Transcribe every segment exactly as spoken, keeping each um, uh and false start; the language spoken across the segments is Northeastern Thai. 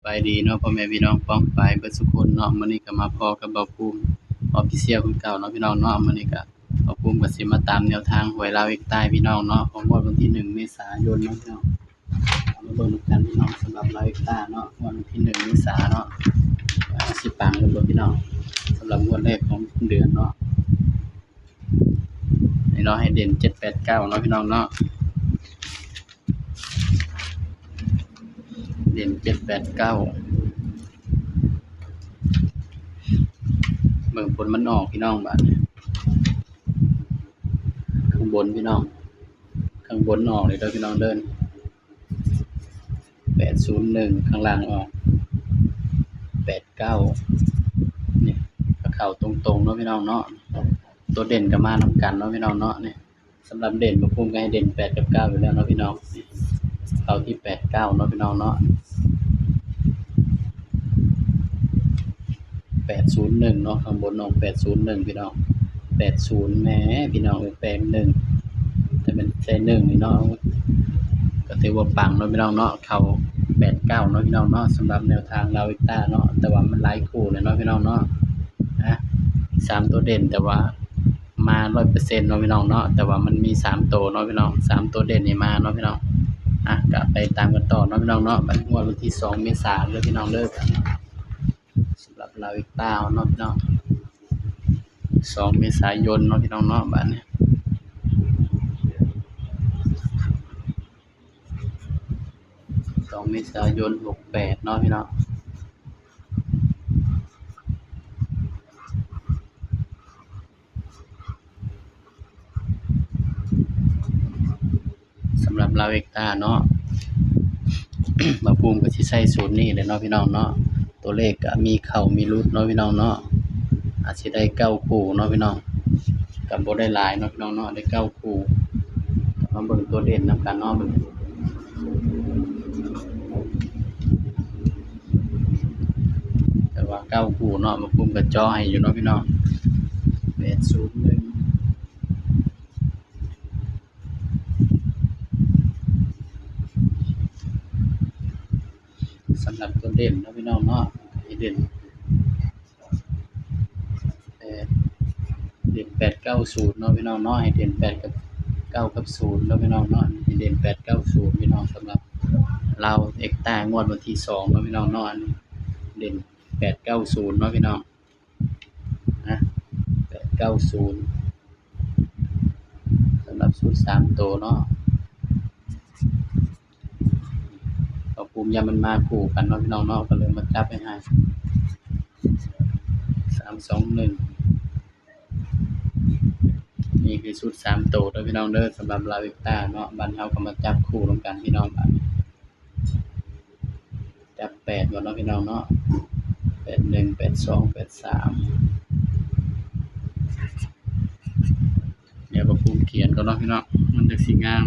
สบายดีเนาะ พ่อแม่พี่น้องป้องปายเบิดสุคนเนาะ มื้อนี้ก็มาพ้อกับบ่าวภูมิ Official คือเก่าเนาะพี่น้องเนาะ มื้อนี้ก็บ่าวภูมิก็สิมาตามแนวทางหวยลาวเอกใต้พี่น้องเนาะ ของงวดวันที่หนึ่งเมษายนเนาะพี่น้อง เอามาเบิ่งนำกันพี่น้อง สำหรับลาวเอกใต้เนาะ งวดวันที่หนึ่งเมษาเนาะ ว่าสิปังหรือบ่พี่น้อง สำหรับงวดแรกของเดือนเนาะ นี่เนาะ ให้เด่นเจ็ดแปดเก้าเนาะพี่น้องเนาะ เด่นเจ็ดแปดเก้า เบิ่งผลมันออกพี่น้อง บาดนี้ ข้างบนพี่น้อง ข้างบนออกเลยเด้อพี่น้องเด้อ แปดศูนย์หนึ่ง ข้างล่างออก แปดเก้า นี่ ก็เข้าตรงๆเนาะพี่น้องเนาะ ตัวเด่นก็มานำกันเนาะพี่น้องเนาะ นี่ สำหรับเด่นบ่าวภูมิก็ให้เด่นแปดกับเก้าอยู่แล้วเนาะพี่น้อง เข้าที่แปดเก้าเนาะพี่น้องเนาะ แปดศูนย์หนึ่งเนาะ ข้างบนออกแปดศูนย์หนึ่งพี่น้อง แปดศูนย์ แหมพี่น้องเอ้ย แปดหนึ่ง แต่เป็นแปดหนึ่งนี่เนาะ ก็ถือว่าปังเนาะพี่น้องเนาะ เข้าแปดเก้าเนาะพี่น้องเนาะ สำหรับแนวทางลาวเอกใต้เนาะ แต่ว่ามันหลายคู่เลยเนาะพี่น้องเนาะ นะ สามตัวเด่นแต่ว่ามาร้อยเปอร์เซ็นต์เนาะพี่น้องเนาะ แต่ว่ามันมีสามตัวเนาะพี่น้อง สามตัวเด่นนี่มาเนาะพี่น้อง อ่ะ ก็ไปตามกันต่อเนาะพี่น้องเนาะ บัดงวดวันที่สองเมษาเด้อพี่น้องเด้อ สำหรับลาวเอกใต้เนาะพี่น้อง สองเมษายนเนาะพี่น้องเนาะ บัดนี้ สองเมษายนหกแปดเนาะพี่น้อง สำหรับลาวเอกใต้เนาะ บ่าวภูมิก็สิใช้สูตรนี้เลยเนาะพี่น้องเนาะ ตัวเลขก็มีเข้ามีหลุดเนาะพี่น้องเนาะ อาจสิได้เก้าคู่เนาะพี่น้อง ก็บ่ได้หลายเนาะพี่น้องเนาะ ได้เก้าคู่ มาเบิ่งตัวเด่นนำกันเนาะ เบิ่ง แต่ว่าเก้าคู่เนาะ บ่าวภูมิก็เจาะให้อยู่เนาะพี่น้อง แปดศูนย์หนึ่ง สำหรับตัวเด่นเนาะพี่น้องเนาะ ให้เด่น แปด เด่นแปดเก้าศูนย์เนาะพี่น้องเนาะ ให้เด่นแปดกับเก้ากับศูนย์เนาะพี่น้องเนาะ ให้เด่นแปดเก้าศูนย์พี่น้อง สำหรับลาวเอกใต้งวดวันที่สองเนาะพี่น้องเนาะ อันนี้เด่นแปดเก้าศูนย์เนาะพี่น้อง นะ แปดเก้าศูนย์ สำหรับชุดสามตัวเนาะ บ่าวภูมิย่านมันมาคู่กันเนาะพี่น้องเนาะ ก็เลยมาจับไว้ให้ สามสองหนึ่ง นี่คือชุดสามตัวเด้อพี่น้องเด้อ สำหรับลาวเอกใต้เนาะ บัดเฮาก็มาจับคู่นำกันพี่น้อง บัดนี้ จับแปดก่อนเนาะพี่น้องเนาะ แปดหนึ่ง แปดสอง แปดสาม เดี๋ยวบ่าวภูมิเขียนก่อนเนาะพี่น้อง มันจั่งสิงาม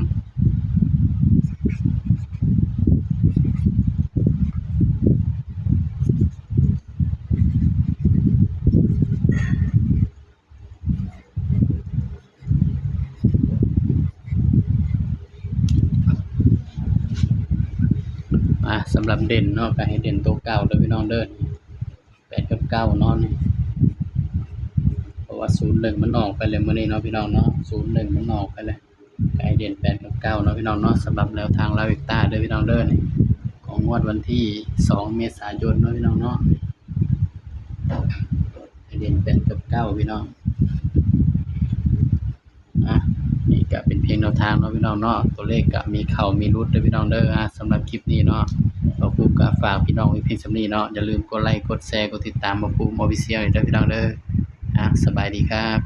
อ่า สำหรับเด่นเนาะ ก็ให้เด่นตัวเก่าเด้อพี่น้องเด้อ แปดกับเก้าเนาะนี่ เพราะว่าศูนย์หนึ่งมันออกไปเลยมื้อนี้เนาะพี่น้องเนาะ ศูนย์หนึ่งมันออกไปเลย ก็ให้เด่นแปดกับเก้าเนาะพี่น้องเนาะ สำหรับแนวทางลาวเอกใต้เด้อพี่น้องเด้อ นี่ ของงวดวันที่สองเมษายนเนาะพี่น้องเนาะ ให้เด่นแปดกับเก้าพี่น้อง อ่ะ นี่ก็เป็นเพียงแนวทางเนาะพี่น้องเนาะ ตัวเลขก็มีเข้ามีหลุดเด้อพี่น้องเด้อ อ่ะ สำหรับคลิปนี้เนาะ บ่าวภูมิก็ฝากพี่น้องไว้เพียงส่ำนี้เนาะ อย่าลืมกดไลค์ กดแชร์ กดติดตามบ่าวภูมิ Official เด้อพี่น้องเด้อ อ่ะ สบายดีครับ